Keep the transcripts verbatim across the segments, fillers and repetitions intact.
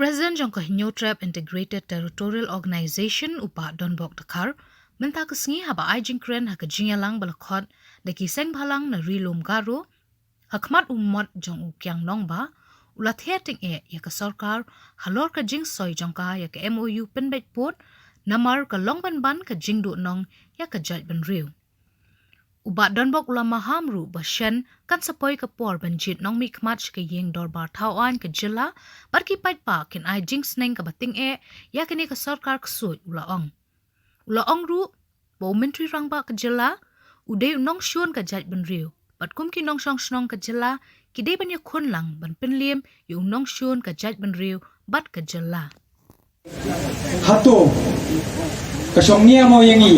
President jong ka Hynñiewtrep Integrated Territorial Organization, u Bah Donbok Dkhar, mynta ka sngi haba ai jingkren ha ka jingïalang ba la khot da ki seng bhalang na Ri Lum Garo, ha khmat u mot jong u Kiang Nongbah, u la thiah tyngeh ïa ka sorkar halor ka jingsoi jong ka ïa ka M O U pynbeit pud, namar ka long ban ban ka jingduhnong ïa ka jaitbynriew. U Bah Donbok u la maham ruh ba shen kan sa poi ka por ban jied nongmihkhmat sha ka ïing dorbar thaw aiñ ka jylla, bad ki paidbah kin ai jingsneng kaba tyngeh ïa kane ka sorkar ksuid, u la ong. U la ong ruh ba u Myntri Rangbah ka jylla u dei u nongshun ka jaitbynriew, bad kum ki nongshong shnong ka jylla, ki dei ban ïakhun lang ban pynliem ïa u nongshun ka jaitbynriew bad ka jylla. Hato ka shong nia mo ïa ngi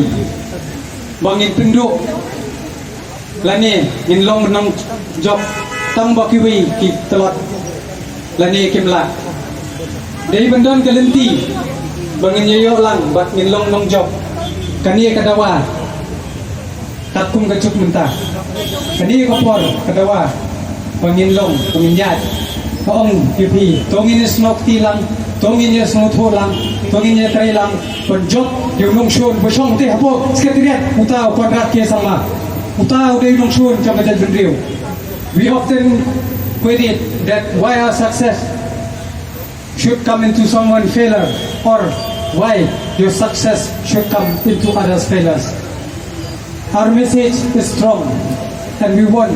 ba ngin pynduh lane ngin long nongjop tang ba kiwei ki tlot lane kim lah? Dei ban don ka lynti ba ngin ïoh lang bad ngin long nongjop. Kane ka dawa katkum ka juk mynta. Kane ka por ka dawa ba ngin long, ba ngin ïaid. Ka ong ïa phi, to ngin ïasnoh kti lang, to ngin ïasnoh thoh lang, to ngin ïatrei lang ban jop ïa u nongshun ba shong te hapoh Secretariat, uta u Conrad K Sangma. Uta u dei u nongshun jong ka jaitbynriew. We often query that why our success should come into someone failure, or why your success should come into others' failures. Our message is strong, and we want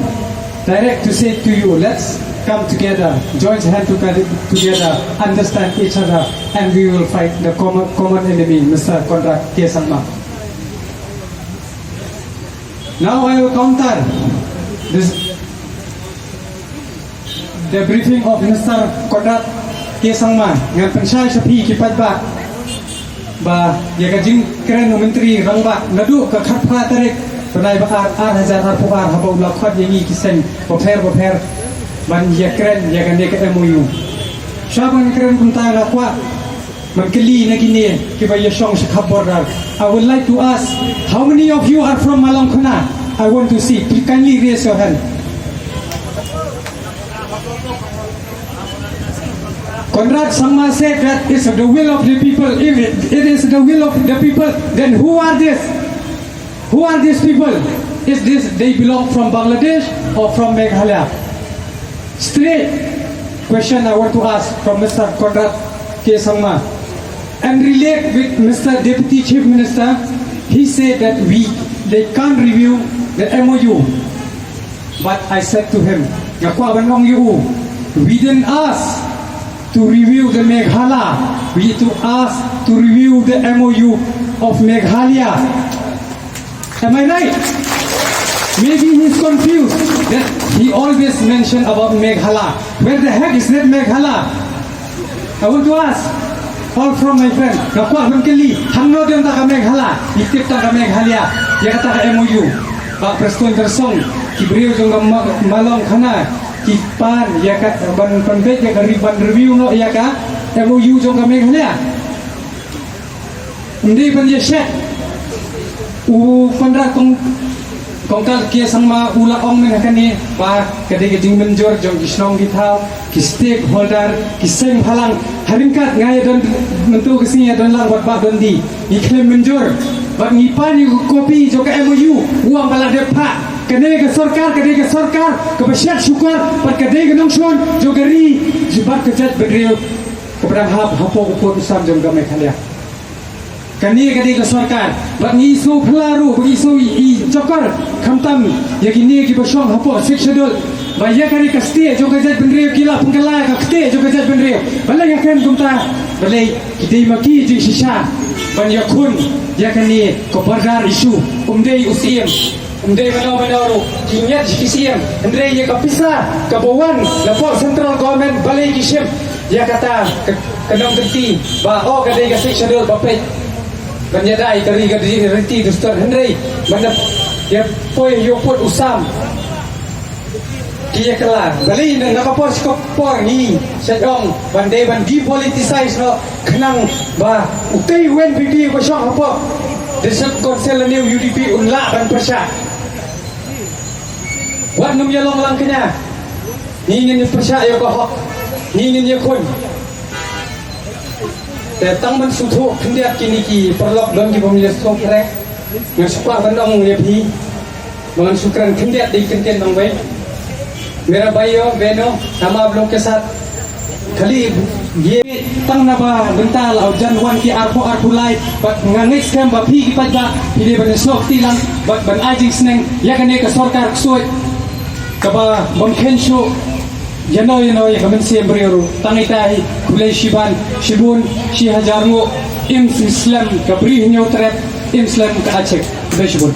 direct to say to you, let's come together, join hand together, together, understand each other, and we will fight the common, common enemy, Mister Conrad K Sangma. Now I will counter this, the briefing of Mister Conrad K Sangma. Ngan pynshai sha phi ki paidbah ba ïa ka jingkren u Myntri Rangbah naduh ka khatphra tarik bnai ba ar, ar hajar arphew ar, haba u la khot ïa ngi ki seng bapher bapher ban ïakren ïa kane ka M O U. Sha ban kren kumta nga kwah ban kylli na kine kiba ïashong sha khap border. I would like to ask, how many of you are from Malongkhna? I want to see. Please kindly raise your hand. Conrad Sangma said that it's the will of the people. If it, it is the will of the people, then who are this? Who are these people? Is this they belong from Bangladesh or from Meghalaya? Straight question I want to ask from Mister Conrad K Sangma and relate with Mister Deputy Chief Minister. He said that we, they can't review the M O U. But I said to him, nga kwah ban ong ïa u, we didn't ask to review the Meghalaya. We to ask to review the M O U of Meghalaya. Am I right? Maybe he's confused that he always mentioned about Meghalaya. Where the heck is that Meghalaya? I want to ask all from my friend. Nga kwah ban kylli, hangno don tang ka Meghalaya? Ngi tip tang ka Meghalaya ïa kata ka M O U. Bah Prestone Tynsong, ki briew jong ka Ma-, Malongkhna ki pan ïa ka ban, ban pynbeit ïa ka re-, ban review noh ïa ka M O U jong ka Meghalaya. Ym dei ban ïa shet. U Conrad Kong-, Kongkal K Sangma u la ong mynne ha kane ba ka dei ka jingmynjur jong ki shnong ki thaw, ki stakeholder, ki seng bhalang. Ha ryngkat nga ïa don, mynta ka sngi ïa don lang bad Bah Dundee. Ngi khlem mynjur bad ngi pan ïa ka kopi jong ka M O U, u ong ba la dep phah. Kane ka sorkar ka dei ka sorkar kaba shet shukor bad ka dei ka nongshun jong ka ri bad ka jaitbynriew kaba dang hap hapoh u pud u sam jong ka Meghalaya. Kane ka dei ka sorkar, bad ngi sngewphylla ruh, bad ngi sngew i, i jokor, khamtam ïa kine kiba shong hapoh Sixth Schedule, ba ïa kane ka state jong ka jaitbynriew ki la pynkylla ïa ka state jong ka jaitbynriew. Balei nga kren kumta? Balei ki dei ma ki jingshisha ban ïakhun ïa kane ka border issue. Ym dei u Syiem, ym dei mano mano ruh, ki ngiat ki Syiem. Hynrei ïa ka pisa kaba wan napoh central government, balei ki shim ïa kata ka, ka nongkynti ba, oh, ka dei ka Sixth Schedule ba peit ban ïada ïa ka ri, ka ri, riti dustur, hynrei ban da ïa poi ïa u pud u sam ki ïa kylla. Balei na, na ka por sha ka por ngi sa ong ban dei ban depoliticize noh, khnang ba utei u N P P uba shong hapoh District Council lane u U D P un lah ban pyrshah. Wat nym ïalong lang kñia. Ngi ngin ïa pyrshah ïa ka hok. Ngi ngin ïakhun. Te tang ban sngewthuh khyndiat kine ki paralok don ki bym ïa sngewthuh khreh. Nga shu kwah ban ong ïa phi ba ngan shu kren khyndiat da ki kyntien nongwei. Mera bhaiyo beno, हम आप लोग के साथ खाली ये tang na ba bynta la jan wan ki arphew arphew lai, bad nga ngeit skhem ba phi ki paidbah phi dei ban snoh kti lang bad ban ai jingsneng ïa kane ka sorkar ksuid kaba bym kheiñ shuh ïa no ïa no ïa ka mynsiem briew ruh. Tang ita hi khublei shibun, shibun, shi hajar nguh. Im slem ka Bri Hynñiewtrep, im slem ka Achik. Khublei shibun.